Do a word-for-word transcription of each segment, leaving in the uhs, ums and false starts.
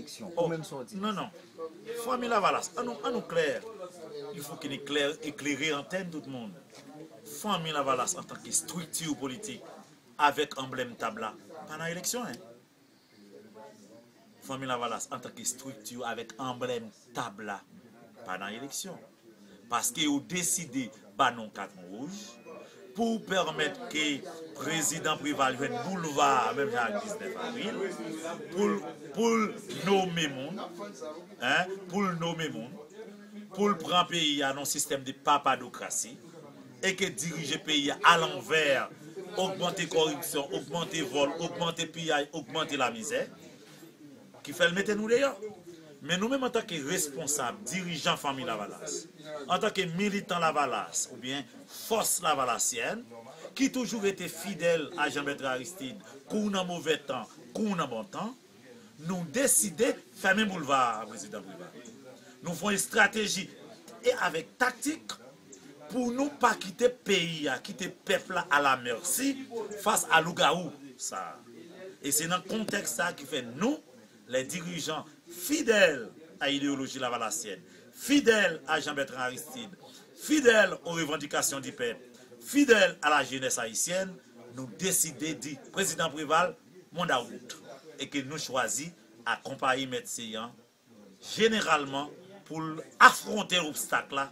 Eleksyon. Ou menm sa w di? Non, non. Fanmi Lavalas, an nou, an nou klè. Il faut que nous éclair-, éclairer antenne tout moun. Fanmi Lavalas antanke estrikti politik avèk anblèm tab la, pa nan eleksyon, en. Fanmi Lavalas antanke estrikti avèk anblèm tab la, pa nan eleksyon. Paske yo deside ba nou kat wouj pou pèmèt ke prezidan Preval jwenn boulva menm jan ak diznèf avril pou l, pou l nome moun, en, pou l nome moun, pou l pran peyi a nan sistèm de papadokrasi e ke dirije peyi a alanvè, ogmante kòripsyon, ogmante vòl, ogmante piyay, ogmante lamizè, ki fè l mete nou deyò. Men nou menm antanke responsab, dirijan Fanmi Lavalas, antanke militan Lavalas oubyen fòs lavalasyèn ki toujou rete fidèl a Jean Bertrand Aristide, kou nan move tan, kou nan bon tan, nou deside fèmen boulva a prezidan Preval. Nou fè yon estrateji e avèk taktik pou nou pa kite peyi a, kite pèp la à la merci fas a lougawou sa a. E se nan kontèks sa a ki fè nou, les dirigeants fidèles à l'idéologie lavalassienne, fidèles à Jean Bertrand Aristide, fidèles aux revendications du peuple, fidèles à la jeunesse haïtienne, nou deside di prezidan Preval, manda wout, e ke nou chwazi akonpaye mèt Seyan jeneralman pou l afwonte obstak la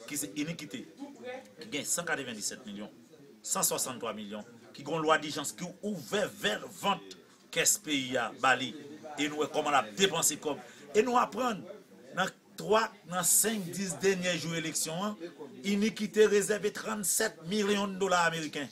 ki se inikite, ki gen san katrevenndisèt milyon, san swasanntwa milyon, ki gen yon lwa dijans ki ouvè vant kès peyi a ba li. E nou wè kòman l ap depanse kòb. E nou aprann nan twa, nan senk, dis dènye jou eleksyon an, inikite rezève trannsèt milyon dola ameriken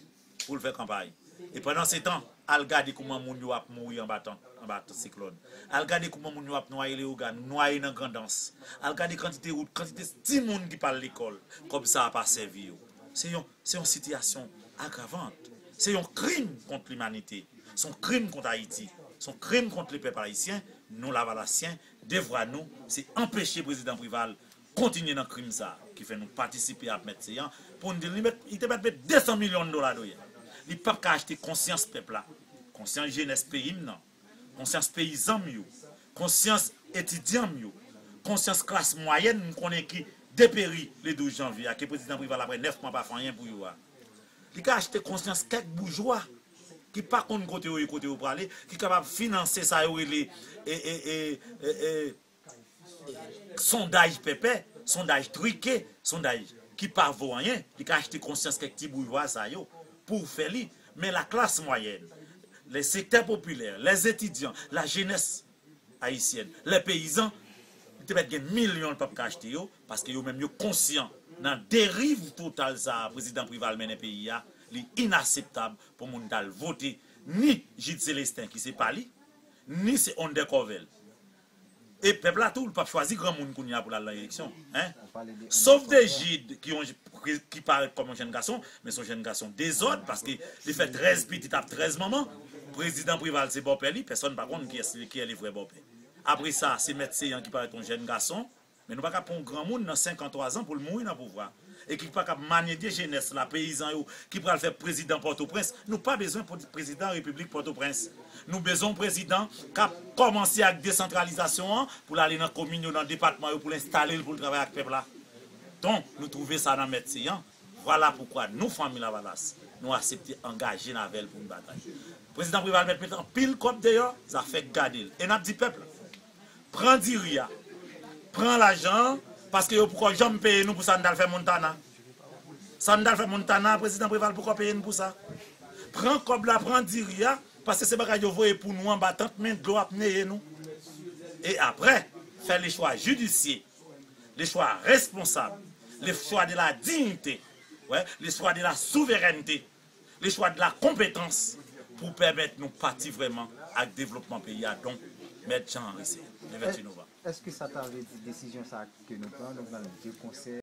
pou l fè kanpay. E pandan se tan, al gade kouman moun yo ap mouri anba tan, anba siklòn. Al gade kouman moun yo ap nwaye Leyogàn, nwaye nan Grandans. Al gade kantite wout, kantite timoun ki pa al lekòl, kòb sa a pa sèvi yo. Se yon, se yon sitiyasyon agravant. Se yon krim kont limanite. Se yon krim kont Ayiti. Se yon krim kont lepèp ayisyen. Nou, Lavalasyen, devwa nou, se anpeche prezidan Preval kontinye nan krim sa a, ki fè nou patisipe ap mèt Seyan, pou n di l, li mèt, li te mèt met desan milyon dola dèyè. Li p ap ka achte konsyans pèp la, konsyans jenès peyi m nan, konsyans peyizan m yo, konsyans etidyan m yo, konsyans klas mwayèn m konnen ki deperi le douz janvye a, ke prezidan Preval apre nèf mwa pa fè anyen pou yo a. Li ka achte konsyans kèk boujwa ki pa konn kote yo ye, kote yo prale, ki kapab finanse sa yo rele, e, e, e, e, e, sondaj pèpè, sondaj trike, sondaj ki pa vo anyen, li ka achte konsyans kèk ti boujwa sa yo pou fè li. Men la klas mwayèn, les secteurs populaires, les étudiants, la jeunesse haïtienne, les paysans, li te mèt gen milyon l p ap ka achte yo, paske yo menm yo konsyan nan deriv total sa a prezidan Preval mennen peyi a, li inaseptab pou moun t al vote ni Jude Célestin ki se pa li, ni se Onder Corvelle. E pèp la tou, l p ap chwazi granmoun kounye a pou l al nan eleksyon. En? Sof de Jude, ki, yon, ki parèt kòm yon jèn gason, men se yon jèn gason dezòd, paske li fè trèz pitit ap trèz manman. Prezidan Preval se bòpè li, pèsonn pa konn kiyès, kiyès li vrè bòpè. Apre sa, se mèt Seyan ki parèt yon jèn gason, men nou pa ka pran yon granmoun nan senkanntwa zan pou l mouri nan pouvwa. E ki pa ka manedye jenès la, peyizan yo, ki pral fè prezidan Pòtoprens. Nou pa bezwen prezidan Repiblik Pòtoprens. Nou bezwen yon prezidan k ap kòmanse ak desantralizasyon an pou l ale nan komin yo, nan depatman yo, pou l enstale l, pou l travay ak pèp la. Donk, nou twouve sa nan mèt Seyan. Vwala poukwa nou, Fanmi Lavalas, nou aksepte angaje n avè l pou n batay. Prezidan Preval mèt met anpil kòb deyò, zafè k gade l. E n ap di pèp la, pran diri a, pran lajan an, paske yo poko janm peye nou pou sa n t al fè Montana. Sa n t al fè Montana, prezidan Preval poko peye n pou sa. Pran kòb la, pran diri a, paske se bagay yo voye pou nou anba tant, men dlo ap neye nou. E apre, fè le chwa jidisye, le chwa responsab, le chwa de la diyite, wè, le chwa de la souverènte, le chwa de la konpetans pou pèmèt nou pati vrèman ak devlopman peyi a. Donk, mèt Jean Henry Seyan, le venntuit novanm. Èske sa ta vle di desizyon sa a ke nou pran, nou pran l de konsè?